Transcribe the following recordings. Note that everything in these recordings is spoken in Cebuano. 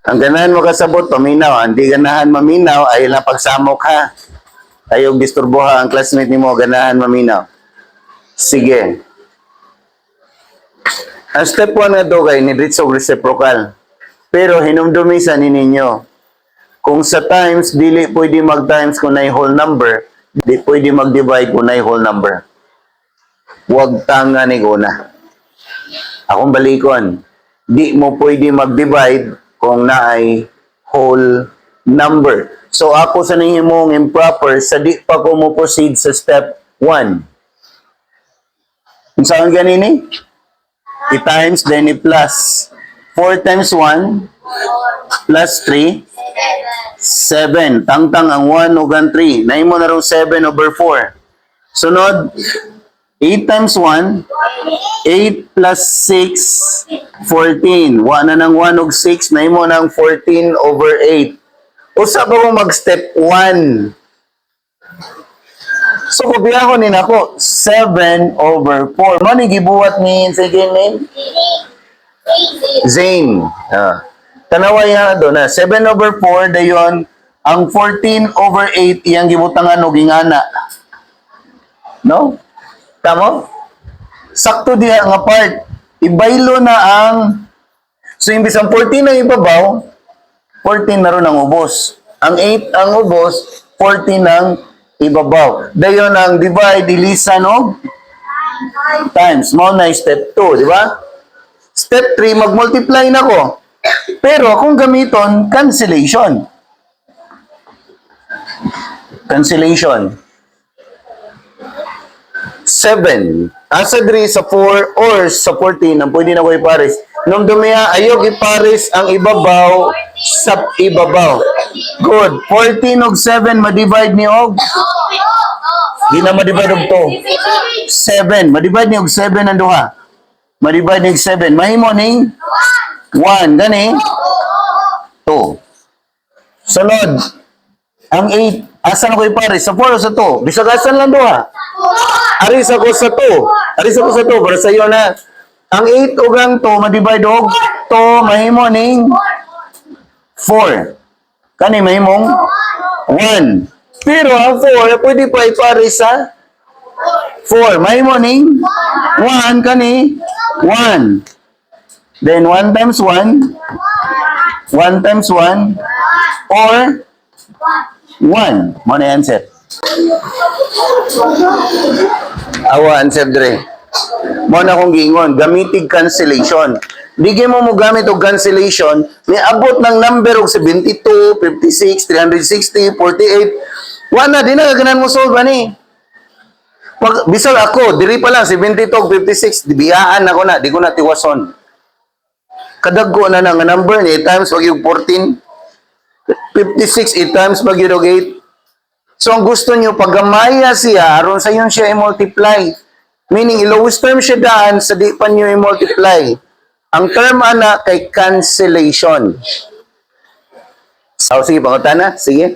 Ang ganahan mo kasabot, paminaw. Ang di ganahan maminaw, ay lang pagsamok ha. Ayaw disturboha ang classmate nimo, ganahan maminaw. Sige. Ang step 1 nga to kay ni diretso reciprocal. Pero hinumdumi sa ninyo. Kung sa times, dili pwede mag-times kung naay whole number, di pwede mag-divide kung naay whole number. Huwag tanga ni Guna. Akong balikon, di mo pwede mag-divide kung naay whole number. So ako sa nahimong improper sa di pa ko mo proceed sa step 1. Kung saan ganini? I-times, then i-plus. 4 times 1 plus 3, 7. Tangtang ang 1 ug ang 3. Nahimo na ron 7 over 4. Sunod, 8 times 1, 8 plus 6, 14. Wa na ng 1 ug 6, nahimo ng 14 over 8. Usa pa ko mag-step 1. So, kopyahon ni nako, 7 over 4. Mao ni gibuhat ni, sige, name? Zane. Ah. Tanaway ha do na 7 over 4, dayon ang 14 over 8 iyang gibutangan og ingana. No? Tamo? Sakto diha nga part. Ibaylo na ang. So imbis ang 14 ang ibabaw, 14 na ron ang ubos. Ang 8 ang ubos, 14 ang ibabaw. Dayon ang divide ilisan og times. Mao na step 2, di ba? Step 3, mag-multiply na ko. Pero kung gamiton, cancellation. Cancellation. 7. Asa diri sa 4 or sa 14 ang pwede na ko ipares. Nung dumiha, ayaw ipares ang ibabaw sa ibabaw. Good. 14 og 7 ma-divide ni og? Di na ma-divide og 2. 7. Ma-divide ni og 7 ang duha. Ma-divide ni og 7. Mahimo ning 1. Gani? 2. Sunod. Ang 8. Asa na ko ipares? Sa 4 o sa 2? Bisag asan lang duha. Aris ako sa 2. Aris ako sa 2. Para sa iyo na. Ang 8 ug ang 2 ma-divide og 2, mahimo ning 4. Kani mahimong 1. Pero ang 4 pwede pa ipares sa 4. Mahimo ning 1, kani 1. Then 1 times 1, 1 times 1 or 1. Mao na answer. Awa answer dre. Mao na akong giingon, gamitig cancellation. Di gyud mo mo gamit og cancellation, may abot ng number og 72, 56, 360, 48. Wa na, di na ganahan mo solve ani. Pag bisag ako, diri pa lang 72 ug 56, biyaan ako na, di ko na tiwason. Kadagko na na nga number ni times pag yung 14, 56 i times pag yung 8. So ang gusto nyo, paggamaya siya, aron sa yun siya i-multiply. Meaning, i-lowest term siya daan sa di pa nyo i-multiply. Ang term ana kay cancellation. Oh, sige, pangutana. Sige.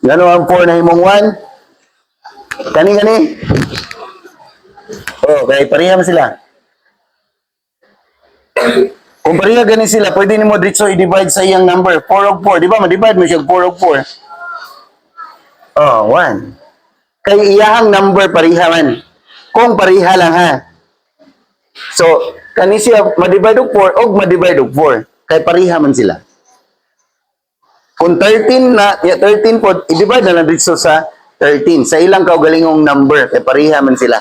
Gano ang 4 na himong 1? Kani, kani? Oh, kay pareha man sila. Kung pareha gani sila, pwede nimo diretso i-divide sa iyang number. 4 og 4, di ba? Ma-divide mo siya 4 og 4. Oh, 1. Kay iyahang number pareha man. Kung pareha lang ha. So, kani siya ma-divide og 4 og ma-divide og 4. Kay pareha man sila. Kung 13 na, ya 13 po, i-divide na lang dito sa 13. Sa ilang kaugalingong number, kay pareha man sila.